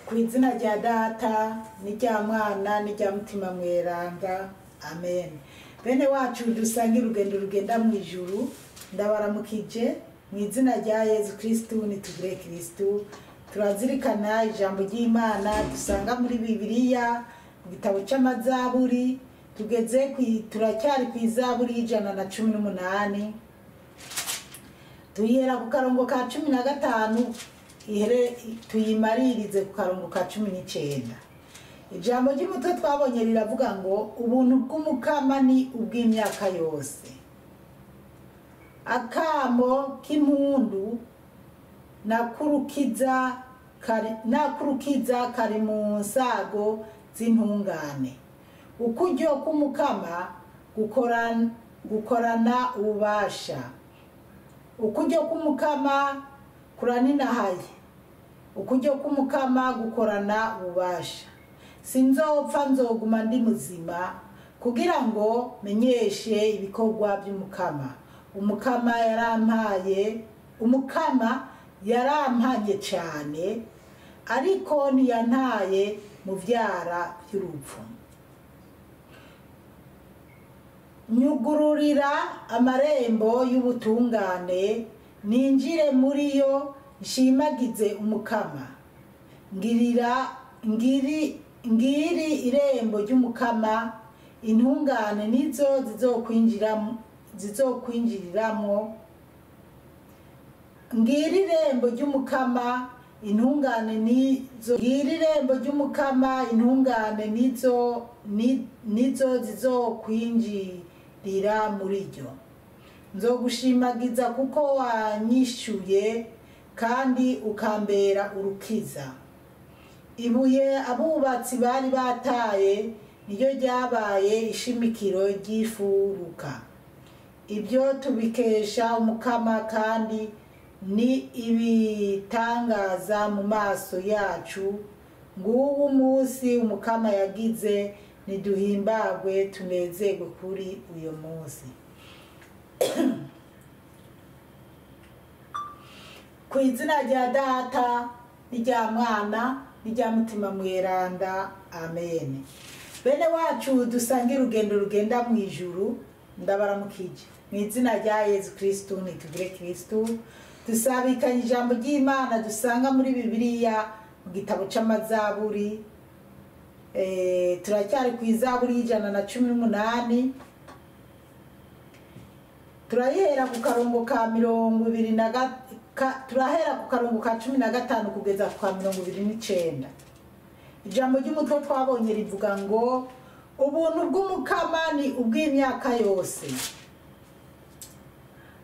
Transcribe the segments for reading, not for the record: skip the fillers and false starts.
Ku izina rya Data n'irya Mwana n'irya Mutima Mweranda, amen. Bene wacu dusange urugendo rugenda mu ijuru, ndabaramukije mu izina rya Yezu Kristu. Nitugire Kristu. Turazirikana ijambo ry'Imana dusanga muri Bibiliya mu gitabo c'Amazaburi. Tugeze turacyari ku izaburi y'118, tuyihera ku karongo ka 15 ihere tuyimaririze ku karongo ka 19. Ijambo ry'umutwe twabonye riravuga ngo ubuntu bw'Umukama ni ubw'imyaka yose. Akamo k'impundu nakurukiza kari mu nsago z'intungane. Ukuryo k'Umukama gukorana ububasha, ukuryo k'Umukama kuraninahaye, ukuryo k'Umukama gukorana ububasha. Sinzopfa, nzoguma ndi muzima, kugira ngo menyeshe ibikorwa by'Umukama. Umukama yarampaye, Umukama yarampanye cyane, ariko ntiyantaye mu vyara by'urupfu. Nyugururira amarembo y'ubutungane, ninjire muri yo, nshimagize Umukama. Ngirira ngiri ngiri irembo ry'Umukama, intungane nizo zizokwinjiriramwo. Ngiri irembo ry'Umukama, intungane nizo, ngiri irembo ry'Umukama, intungane nizo zizokwinjirira muri ryo. Nzogushimagiza kuko wanyishuye kandi ukambera urukiza. Ibuye abubatsi bari bataye niryo ryabaye ishimikiro ry'ifuruka. Ibyo tubikesha Umukama kandi ni ibitangaza mu maso yacu. Nguwo umunsi Umukama yagize, niduhimbagwe tunezerwe kuri uyo munsi. Ku izina rya Data n'irya Mwana n'irya Mutima Mweranda, amen. Bene wacu dusange urugendo rugenda mu ijuru, ndabaramukije mu izina rya Yezu Kristu. Nitugire Kristu. Dusabikanye ijambo ry'Imana dusanga muri Bibiliya mu gitabo c'Amazaburi. Turacyari ku izaburi y'118, turahera ku karongo ka 20 na turahera ku karongo ka 15 kugeza ku ka 29. Ijambo ry'umutwe twabonye rivuga ngo ubuntu bw'Umukama ni ubw'imyaka yose.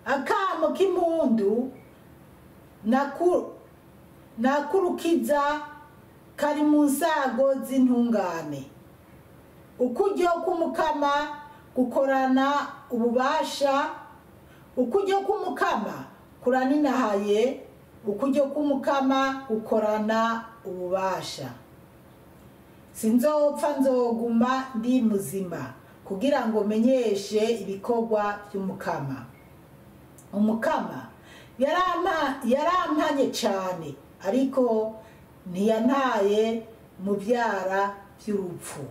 Akamo k'impundu nakurukiza kari mu nsago z'intungane. Ukuryo k'Umukama gukorana ububasha, ukuryo k'Umukama kuraninahaye, ukuryo k'Umukama gukorana ububasha. Sinzopfa, nzoguma ndi muzima, kugira ngo menyeshe ibikorwa by'Umukama. Umukama yarampanye cyane, ariko ntiyantaye mu byara by'urupfu.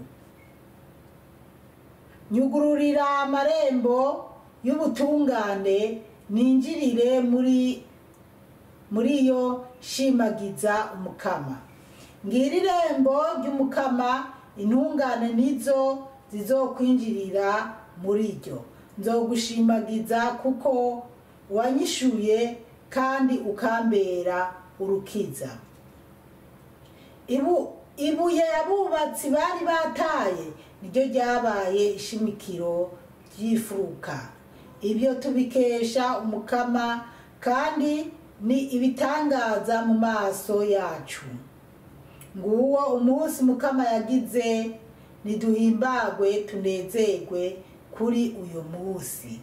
Nyugururira amarembo y'ubutungane, ninjirire muri yo, shimagiza Umukama. Ngira irembo ry'Umukama, intungane nizo zizokwinjirira muri ryo. Nzogushimagiza kuko wanyishuye kandi ukambera urukiza. Ibuye abubatsi bari bataye niryo ryabaye ishimikiro ry'ifuruka. Ibyo tubikesha Umukama kandi ni ibitangaza mu maso yacu. Nguwo umunsi Mukama yagize, niduhimbagwe tunezerwe kuri uyu munsi.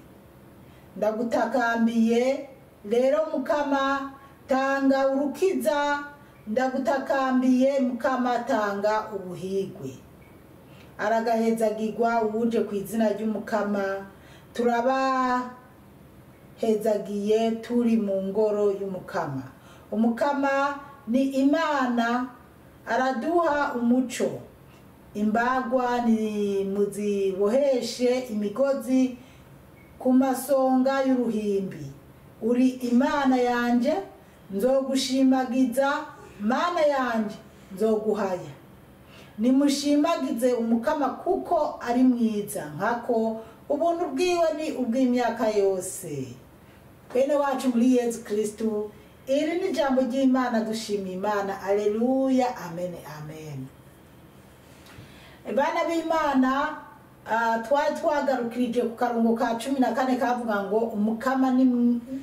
Ndagutakambiye rero Mukama, tanga urukiza, ndagutakambiye Mukama, tanga ubuhigwe. Aragahezagirwa uwuje ku izina ry'Umukama. Turabahezagiye turi mu ngoro y'Umukama. Umukama ni Imana, Araduha umuco. Imbagwa ni muziboheshe imigozi ku masonga y'uruhimbi. Uri Imana yanje, nzogushimagiza, Mana yanje, nzoguhaya. Nimushimagize Umukama kuko ari mwiza, nkako ubuntu bwiwe ni ubw'imyaka yose. Bene wacu muri Yezu Kristu, iri ni ijambo ry'Imana, dushima Imana. Aleluya, amen, amen. Bana b'Imana, twari twagarukirije ku karungo ka 14 kavuga ngo Umukama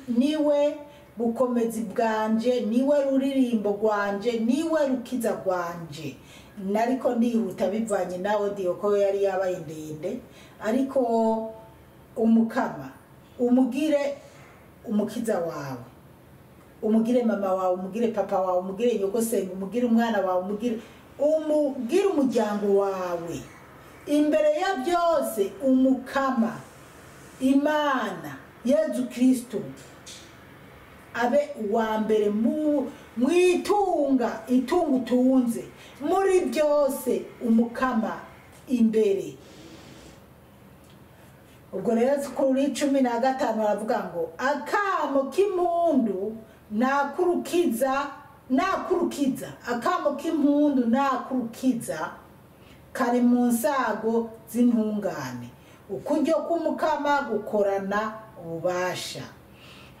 niwe bukomezi bwanje, niwe ruririmbo rwanje, niwe rukiza rwanje. Nariko ndihuta bivanye nawe ndiyo ko yari yabaye ndende, ariko Umukama umugire umukiza wawe, umugire mama wawe, umugire papa wawe, umugire nyogosenge, umugire umwana wawe, umugire umuryango wawe. Imbere ya byose Umukama Imana Yezu Kristo abe uwa mbere mwitunga, itunga utunze muri byose, Umukama imbere. Ubwo rero kuri 15 baravuga ngo akamo k'impundu nakurukiza, nakurukiza, akamo k'impundu nakurukiza kari mu nsago z'intungane. Ukuryo k'Umukama gukorana ububasha.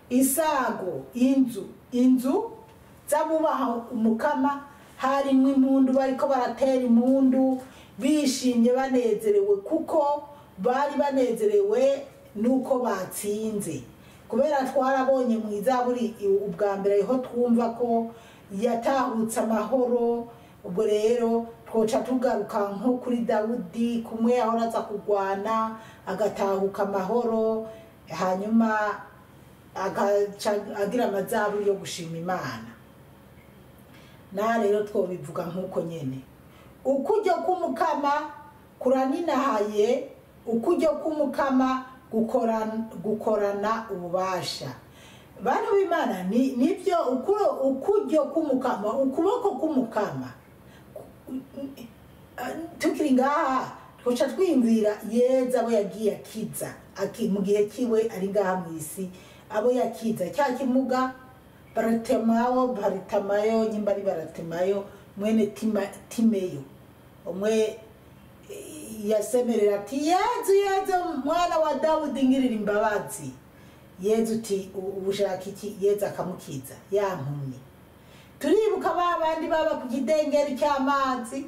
Isago, inzu z'abubaha Umukama, harimwo impundu, bariko baratera impundu bishimye banezerewe, kuko bari banezerewe nuko batsinze. Kubera twarabonye mu Izaburi ubwa mbere ho twumva ko yatahutse amahoro. Ubwo rero twoca tugaruka nko kuri Dawudi, kumwe yahora aza kugwana agatahuka amahoro, hanyuma agaca agira amazaburi yo gushima Imana. Na rero twobivuga nkuko nyene, ukuryo k'Umukama kuraninahaye, ukuryo k'Umukama gukorana ububasha. Bantu b'Imana, nivyo ukuryo k'Umukama, ukuboko k'Umukama. Tukiri ngaha twoca twiyumvira Yezu abo yagiye akiza mu gihe kiwe ari ngaha mw'isi, abo yakiza cya kimuga Baratemayo, Baritamayo, nyimba ari Baratemayo mwene Timeyo, umwe yasemerera ati Yezu, Yezu mwana wa Dawudi ngirira imbabazi. Yezu uti ubushaka iki? Yezu akamukiza ya mpumyi. Turibuka ba bandi baba ku kidengeri cy'amazi,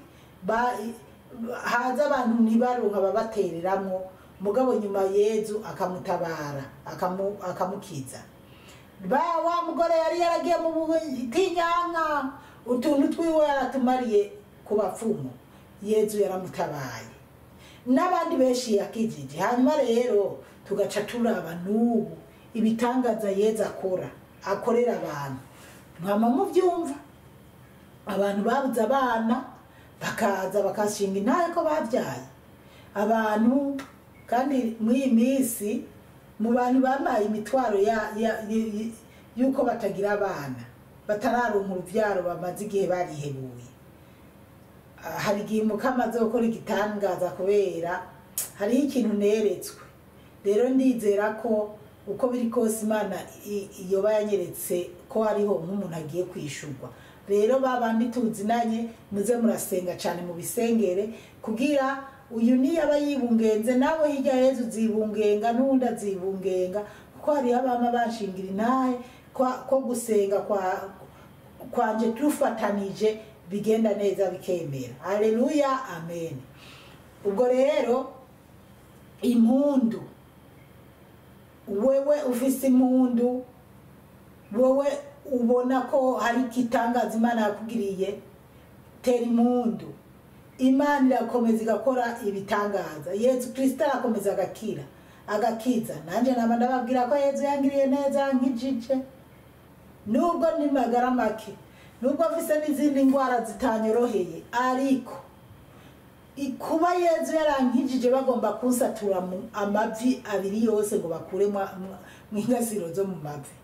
haza abantu ntibaronka babatereramwo, mugabo nyuma Yezu akamutabara, akamukiza. Ba wa mugore yari yaragiye mu butinyanka, utuntu twiwe yaratumariye ku bapfumu, Yezu yaramutabaye, n'abandi benshi yakijije. Hanyuma rero tugaca turaba n'ubu ibitangaza Yezu akora, akorera abantu. Mwama muvyumva, abantu babuze abana bakaza bakashinga intahe ko bavyaye abantu. Kandi mw'iyi minsi mu bantu bamaye imitwaro yuko batagira abana, batararonka uruvyaro, bamaze igihe barihebuye. Hari igihe Umukama azokora igitangaza, kubera hariho ikintu neretswe. Rero ndizera ko uko biri kose Imana yoba yanyeretse ko hariho nk'umuntu agiye kwishurwa. Rero babandi tuzinanye, muze murasenga cyane mu bisengere, kugira uyu niyaba yibungenze nawe hirya Yezu zibungenga, n'uwundi azibungenga, kuko hariho abama bashingira intahe ko gusenga kwanje tufatanije bigenda neza bikemera. Haleluya, amen. Ubwo rero impundu, wewe ufise impundu, wewe ubona ko hari igitangaza Imana yakugiriye, tera impundu. Imana irakomeza igakora ibitangaza. Yezu Kristo arakomeza agakira, agakiza. Nanje naba ndababwira ko Yezu yangiriye neza nkijije, nubwo ni magara make, nubwo mfise n'izindi ndwara zitanyoroheye, ariko kuba Yezu yarankijije bagomba kunsatura amavi abiri yose ngo bakure mw'ingasiro zo mu mavi.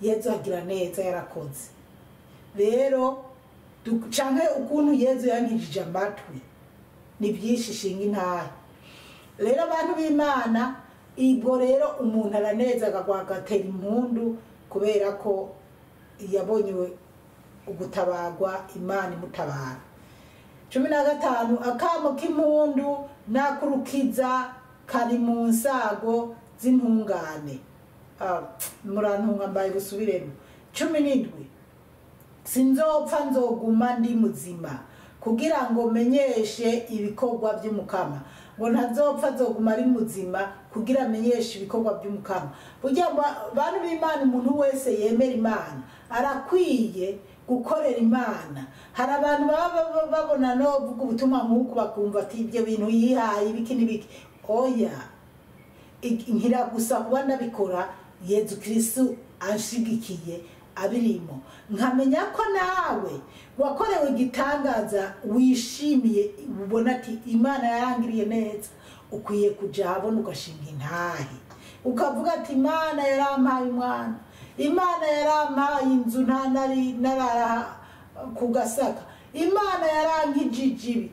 Yezu agira neza, yarakoze. Rero Canke ukuntu Yezu yankijije amatwi. Ni byinshi, shinga intahe. Rero abantu b'Imana, ibwo rero umuntu araneza akagwa agatera impundu kubera ko yabonye ugutabagwa, Imana imutabara. 15, akamo k'impundu n'akurukiza kari mu nsago z'intungane. Murantunga mbaye busubiremo. 17, sinzopfa, nzoguma ndi muzima kugira ngo menyeshe ibikorwa by'Umukama. Ngo ntazopfa, nzoguma ari muzima kugira amenyeshe ibikorwa by'Umukama. Burya bantu b'Imana, umuntu wese yemera Imana arakwiye gukorera Imana. Hari abantu baba babona no vuga ubutumwa nk'uku bakumva ati ibyo bintu yihaye ibiki n'ibiki. Oya, nkira gusa kuba ndabikora Yezu Kristu anshigikiye abirimo, nkamenya ko nawe wakorewe igitangaza, wishimiye, ubona ati Imana yarangiriye neza. Ukwiye kuja ahabona ugashinga intahe, ukavuga ati Imana yarampaye umwana, Imana yarampaye inzu, nta nari narara ku gasaka, Imana yarankijije ibi,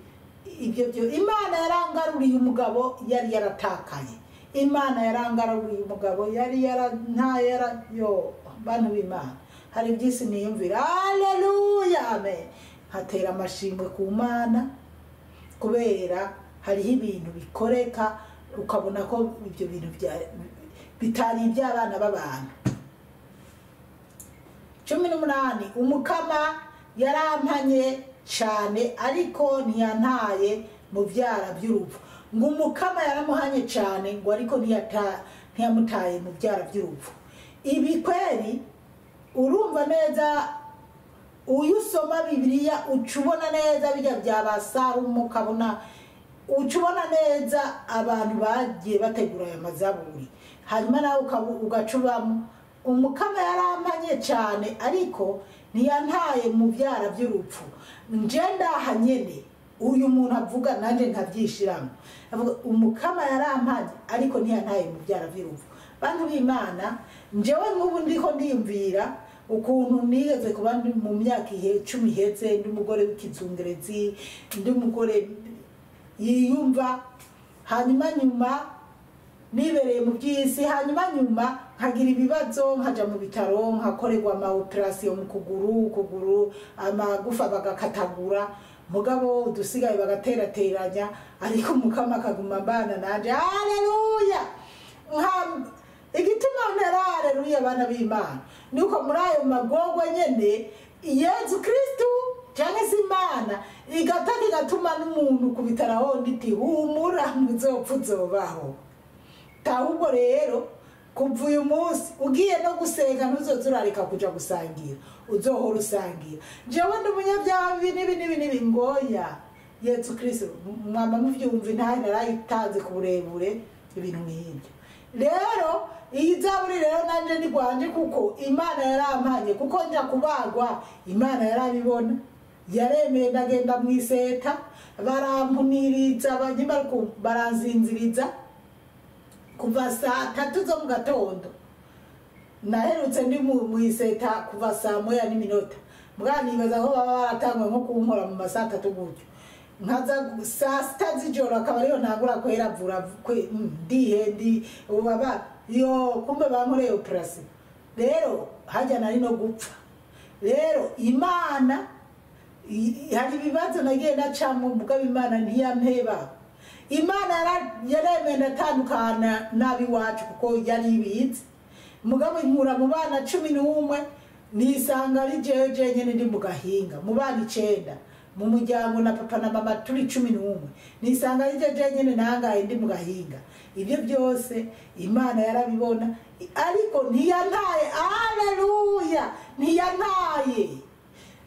ibyo byo, Imana yarangaruriye umugabo yari yaratakaye, Imana yarangaruriye umugabo yari yara nta yara yo. Bantu b'Imana, hari byisi niyumvira, haleluya, amen, hatera amashimwe ku Mana kubera hariho ibintu bikoreka ukabona ko ibyo bintu bitari iby'abana b'abantu. 18, Umukama yarampanye cyane ariko ntiyantaye mu byara by'urupfu. Ngo Umukama yaramuhanye cyane, ngo ariko ntiyamutaye mu byara by'urupfu. Ibi kweri urumva neza, uyu usoma Bibiliya uca ubona neza bijya bya ba Salomo, ukabona uca ubona neza abantu bagiye bategura aya mazaburi, hanyuma nawe ugaca ubamo. Umukama yarampanye cyane ariko ntiyantaye mu byara by'urupfu. Nje ndaha nyene uyu muntu avuga, nanjye nkabyishiramo. Avuga Umukama yarampanye ariko ntiyantaye mu byara by'urupfu. Bantu b'Imana, njyewe nk'ubu ndiko ndiyumvira ukuntu nigeze kuba ndi mu myaka 10 iheze, ndi umugore w'ikizungerezi, ndi umugore yiyumva, hanyuma nyuma nibereye mu by'isi, hanyuma nyuma nkagira ibibazo, nkaja mu bitaro, nkakorerwa ama operation mu kuguru, ukuguru amagufa bagakatagura, mugabo udusigaye bagaterateranya, ariko Umukama akaguma mbana nanje, haleluya. Igituma ntera haleluya, bana b'Imana, nuko muri ayo magorwa nyene Yezu Kristu cyangwa se Imana igataka igatuma n'umuntu ku bitaro aho nditi humura, ntuzopfa, uzobaho. Ahubwo rero kuva uyu munsi ugiye no gusenga, ntuzoze urareka kuja gusangira, uzohora usangira. Jewe ndi umunyabyaha, ibi n'ibi n'ibi n'ibi, ngoya Yezu Kristo mwama muvyumva, intahe narayitanze ku burebure, ibintu nk'ibyo. Rero iyi zaburi rero nanje ni rwanje kuko Imana yarampanye, kuko nja kubagwa Imana yarabibona, yaremeye ndagenda mu iseta, barampuniriza, baranzinziriza kuva saa 3 zo mu gatondo. Naherutse ndi mu iseta kuva saa 1 n'iminota, mbwa nibaza ko baba baratangwe nko kunkora mu masaa 3 gutyo, nkaza saa 6 z'ijoro akaba ariyo ntangura kweravura ndihe ndi ubaba yo, kumbe bankoreye operation. Rero hajya nari no gupfa. Rero Imana, hari ibibazo nagiye ndacamo, mugabo Imana ntiyampeba. Imana yaremeye ndatandukana n'ab'iwacu kuko yari ibizi, mugabo inkura mu bana 11, nisanga ari jewe jenyine ndi mu gahinga mu bana 9 mu muryango, na papa na mama turi 11, nisanga ari jewe jenyine nangaye ndi mu gahinga. Ibyo byose Imana yarabibona ariko ntiyantaye, haleluya, ntiyantaye.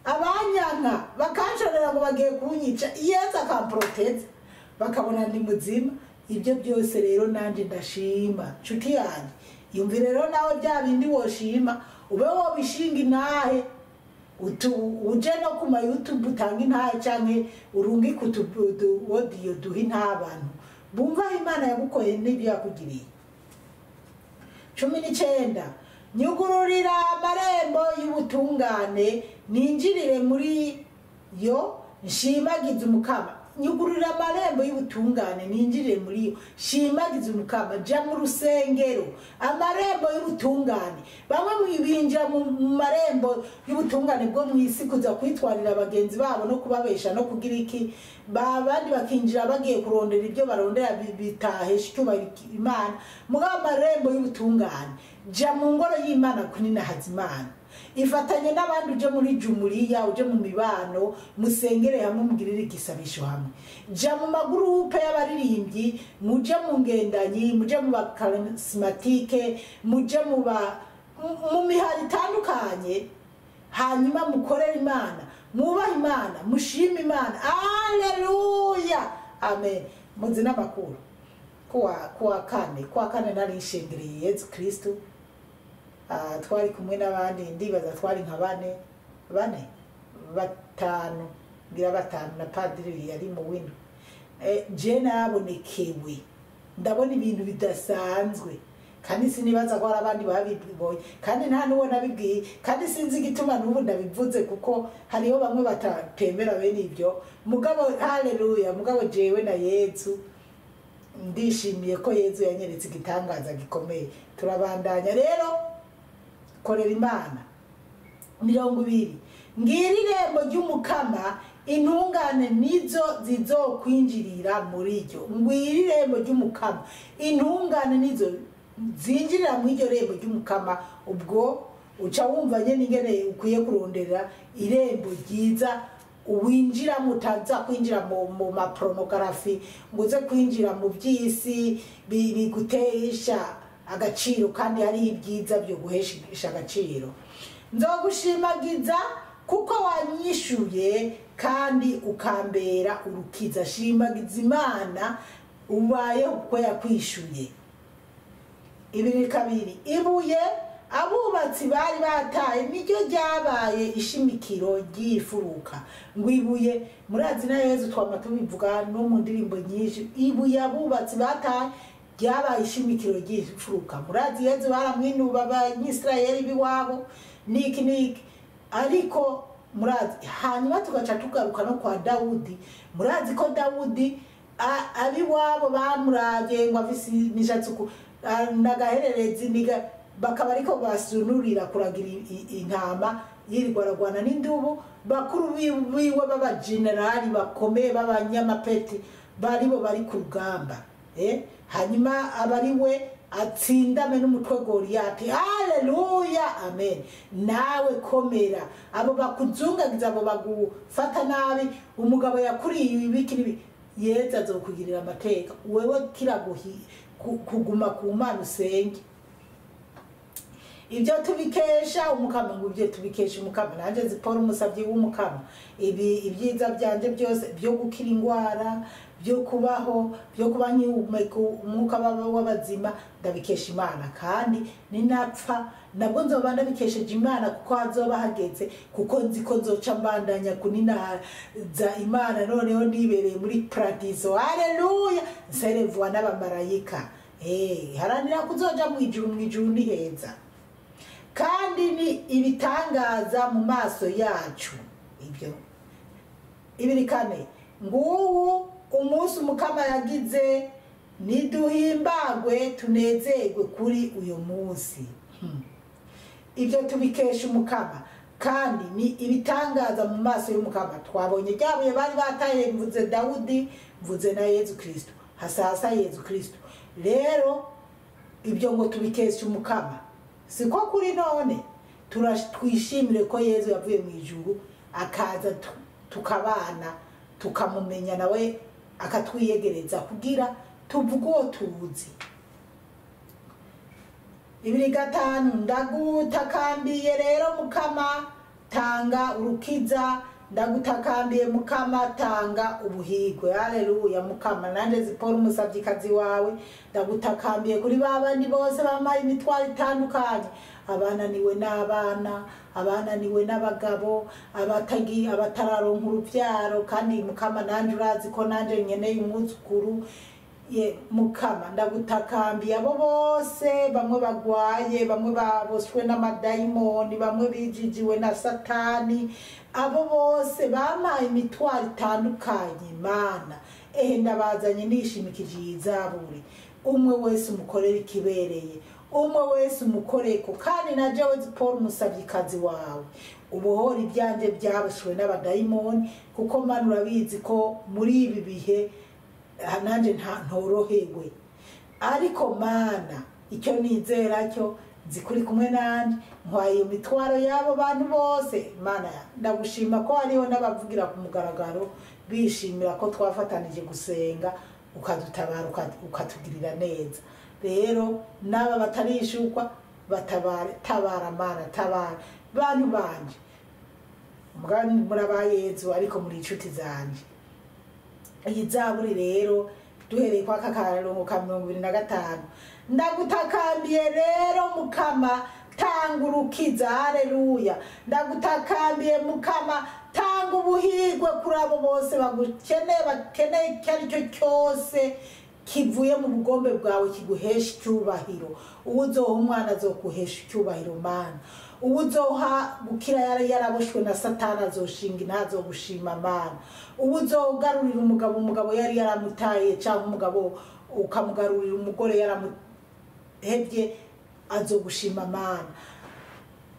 Abanyanka bakanshorera ngo bagiye kunyica, Yesu akamproteza, bakabona ndi muzima. Ibyo byose rero nanje ndashima. Nshuti yanjye, yumve rero nawe bya bindi woshima, ube wobishinga intahe, uje no ku ma YouTube utanga intahe, canke urungike utu audio duha intahe abantu bumva aho Imana yagukoreye n'ibyo yakugiriye. 19, nyugururira amarembo y'ubutungane, ninjirire muri Yo nshimagize Umukama, nyugurura amarembo y'ubutungane ninjire muri yo, shimagize Umukama. Ja mu rusengero, amarembo y'ubutungane. Bamwe binjira mu marembo y'ubutungane bwo mu isi kuza kwitwarira bagenzi babo no kubabesha no kugira iki, abandi bakinjira bagiye kurondera ibyo barondera bitahesha icyubahiro Imana. Mugabo amarembo y'ubutungane, ja mu ngoro y'Imana kuninahaza Imana, ifatanye n'abandi, uje muri jumuriya, uje mu mibano, musengere hamwe, mugirire igisabisho hamwe. Ja mu magurupe y'abaririmbyi, muje mu ngendanyi, muje mu bakarisimatike, muje mu mihari itandukanye, hanyuma mukorere Imana, mwubahe Imana, mushime Imana. Haleluya, amen. Muzi n'amakuru kuwa kane nari nshengereye Yezu Kristu. Twari kumwe n'abandi, ndibaza twari nka bane batanu, ngira batanu na padiri yari mu wino. Je nabonekewe, ndabona ibintu bidasanzwe, kandi sinibaza ko hari abandi babibonye, kandi nta n'uwo nabibwiye, kandi sinzi igituma n'ubu ndabivuze, kuko hariho bamwe batatemera bene ibyo. Mugabo haleluya, mugabo jewe na Yezu ndishimiye ko Yezu yanyeretse igitangaza gikomeye. Turabandanya rero, korera Imana. 20: ngira irembo ry'Umukama, intungane nizo zizokwinjirira muri ryo. Ngwira irembo ry'Umukama, intungane nizo zinjirira mu iryo rembo ry'Umukama. Ubwo uca wumva nyene ingene ukwiye kurondera irembo ryiza uwinjiramo, utaza kwinjira mu mapornogarafi, ngo uze kwinjira mu by'isi bigutesha agaciro, kandi hariho ibyiza byo guhesha agaciro. Nzogushimagiza kuko wanyishuye kandi ukambera urukiza. Shimagiza Imana ubayeho kuko yakwishuye. 22: ibuye abubatsi bari bataye niryo ryabaye ishimikiro ry'ifuruka. Ngo ibuye, murazi na Yezu twama tubivuga no mu ndirimbo nyinshi, ibuye abubatsi bataye ryabaye ishimikiro ry'ifuruka. Murazi Yezu baramwinuba abanyisirayeli b'iwabo niki niki, ariko murazi. Hanyuma tugaca tugaruka no kwa Dawudi. Murazi ko Dawudi abiwabo bamuravye ngo afise imishatsi uku n'agahererezi niga, bakaba ariko basunurira kuragira intama, yirirwa aragwana n'indubu. Bakuru biwe b'abajenerali bakomeye b'abanyamapeti baribo bari ku rugamba. Hanyuma aba ari we atsindame n'umutwe Goriyati. Haleluya, amen. Nawe komera, abo bakuzungagiza, abo bagufata nabi, umugabo yakuriye ibiki n'ibi, Yezu azokugirira amateka. Wewe kiraguhi kuguma ku Mana, usenge. Ibyo tubikesha Umukama, ngo ibyo tubikesha Umukama. Nanjye Zipora umusabyi w'Umukama, ibi ibyiza byanje byose byo gukira indwara, byo kubaho, byo kuba nkihumeka umwuka w'abazima, ndabikesha Imana. Kandi ninapfa nabwo nzoba ndabikesheje Imana, kuko hazoba hageze, kuko nzi ko nzoca mbandanya kuninaza Imana, noneho nibereye muri paradizo. Haleluya, nserevwa n'abamarayika. Haranira kuzoja mu ijuru, mu ijuru ni heza, kandi ni ibitangaza mu maso yacu. Ibyo 24: nguwu umunsi Umukama yagize, niduhimbagwe tunezerwe kuri uyu munsi. Ibyo tubikesha Umukama, kandi ni ibitangaza mu maso y'Umukama. Twabonye ryabuye bari bataye, mvuze Dawudi, mvuze na Yezu Kristo, hasasa Yezu Kristo. Rero ibyo ngo tubikesha Umukama, siko kuri none? Twishimire ko Yezu yavuye mu ijuru akaza tukabana, tukamumenya, nawe akatwiyegereza kugira tuvuge uwo tuzi. 25: ndagutakambiye rero Mukama, tanga urukiza. Ndagutakambiye Mukama, tanga ubuhigwe. Haleluya. Mukama, nanje Zipora umusavyikazi wawe ndagutakambiye kuri babandi bose bamaye imitwaro itandukanye, abananiwe n'abana, abananiwe n'abagabo, abatagi abatararonka uruvyaro. Kandi Mukama, nanje urazi ko nanje nkeneye umwuzukuru. Ye Mukama, ndagutakambiye abo bose, bamwe bagwaye, bamwe baboswe n'amadayimoni, bamwe bijijiwe na Satani, abo bose bampaye imitwaro itandukanye. Mana, ehe ndabazanye nishimikije iyi zaburi. Umwe wese umukorere ikibereye, umwe wese umukoreko. Kandi na jewe Paul umusavyikazi wawe, ubohora ibyanje byaboswe n'abadayimoni, kuko Mana urabizi ko muri ibi bihe nanjye ntorohewe. Ariko Mana, icyo nizera cyo nzi kuri kumwe nanjye, ntwaye iyo mitwaro y'abo bantu bose. Mana, ndagushima ko hariho n'abavugira ku mugaragaro bishimira ko twafatanije gusenga, ukadutabara, ukatugirira neza. Rero n'aba batarishukwa batabare, tabara Mana, tabara bantu banje. Muri aba Yezu, ariko muri inshuti zanje. Iyi zaburi rero duhereye kwa kakarongo ka 25: ndagutakambiye rero Mukama, tanga urukiza. Haleluya! Ndagutakambiye Mukama, tanga ubuhirwe kuri abo bose bagukeneye, bakeneye icyo ari cyo cyose kivuye mu bugombe bwawe kiguhesha icyubahiro. Uwo uzoha umwana azoguhesha icyubahiro, Mana. Uwo uzoha gukira yari yaraboshwe na Satani azoshinga ntazogushima, Mana. Uwo uzogarurira umugabo, umugabo yari yaramutaye, cyangwa umugabo ukamugarurira umugore yaramuhebye, azogushima, Mana.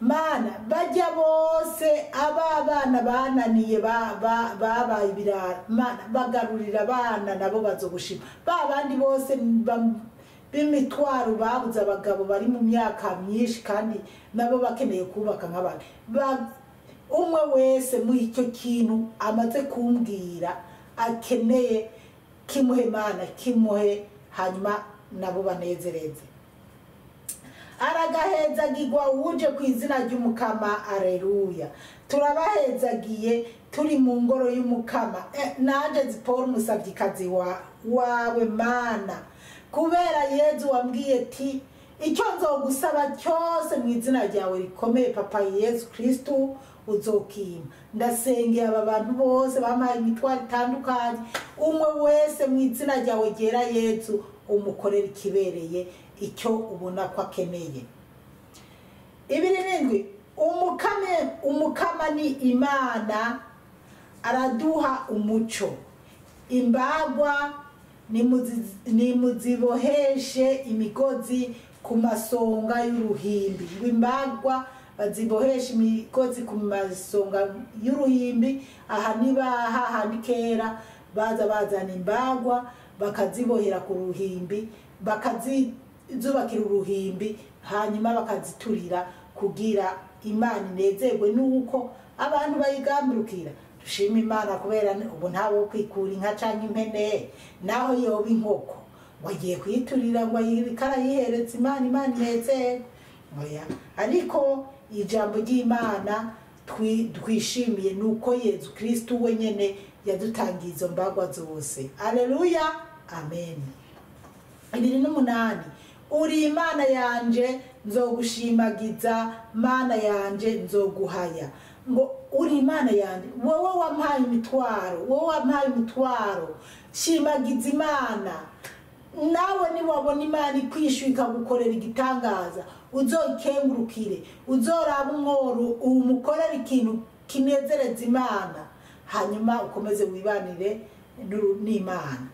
Mana, bajya bose aba bana bananiye, babaye ibirara, Mana, bagarurira abana, nabo bazogushima. Ba bandi bose b'imitwaro, babuze abagabo, bari mu myaka myinshi kandi nabo bakeneye kubaka nk'abandi, umwe wese muri icyo kintu amaze kumbwira akeneye, kimuhe Mana, kimuhe, hanyuma nabo banezereze. Aragahezagirwa uje ku izina ry'Umukama. Aleluya! Turabahezagiye turi mu ngoro y'Umukama. Nanje Zipora umusavyikazi wawe Mana, kubera Yezu wambwiye ati: icyo nzogusaba cyose mu izina ryawe rikomeye, Papa Yezu Kristu, uzokima. Ndasengeye aba bantu bose bampaye imitwaro itandukanye, umwe wese mu izina ryawe ryera Yezu, umukorera ikibereye, icyo ubona ko akeneye. 27: Umukama ni Imana, araduha umuco. Imbagwa nimuziboheshe imigozi ku masonga y'uruhimbi. Ngo imbagwa baziboheshe imigozi ku masonga y'uruhimbi. Aha niba hahandi kera baza bazana imbagwa bakazibohera ku ruhimbi, bakazubakira uruhimbi, hanyuma bakaziturira kugira Imana inezerwe nuko abantu bayigambirukira. Dushima Imana kubera ubu ntawo kwikura inka canke impene, naho yoba inkoko, ngo agiye kuyiturira, ngo ayikara yihereza Imana, Imana inezerwe. Oya. Ariko ijambo ry'Imana twishimiye nuko Yezu Kristu we nyene yadutangiye izo mbagwa zose. Aleluya, amen. 28: uri Imana yanje, nzogushimagiza. Mana yanje, nzoguhaya. Ngo uri Imana yanje, wowe wampaye imitwaro, wowe wampaye umutwaro, shimagiza Imana. Nawe niwabona Imana ikwishyuye, ikagukorera igitangaza, uzoyikengurukire, uzoraba umworo umukorera ikintu kinezereza Imana, hanyuma ukomeze wibanire n'Imana.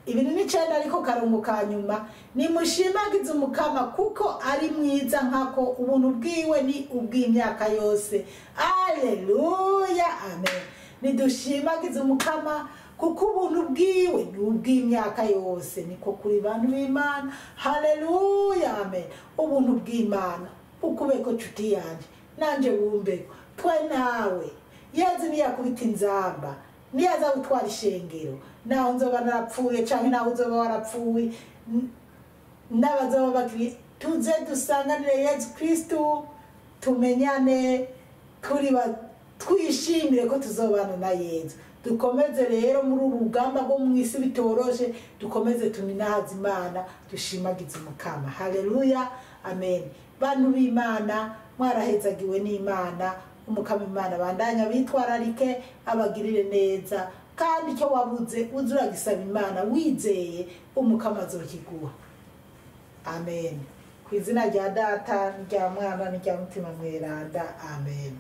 29, ariko karongo ka nyuma: nimushimagize Umukama kuko ari mwiza, nkako ubuntu bwiwe ni ubw'imyaka yose. Aleluya, amen. Nidushimagize Umukama kuko ubuntu bwiwe ni ubw'imyaka yose. Niko kuri, bantu b'Imana. Haleluya, amen. Ubuntu bw'Imana ukubeko nshuti yanje, nanje wumbeko, twe nawe. Yezu niyakubita inzamba, niyaza gutwara ishengero, naho nzoba narapfuye canke naho uzoba warapfuye, n'abazoba bakiri, tuze dusanganire Yezu Kristu, tumenyane, turi twishimire ko tuzobana na Yezu. Dukomeze rero muri uru rugamba rwo mu isi bitoroshe, dukomeze tuminahaze Imana, dushimagize Umukama. Haleluya, amen. Bantu b'Imana, mwarahezagiwe n'Imana. Umukama Imana bandanya bitwararike, abagirire neza. Kandi icyo wabuze uze uragisaba Imana wizeye, Umukama azokiguha. Amen. Ku izina rya Data, n'irya Mwana, n'irya Mutima Mweranda. Amen.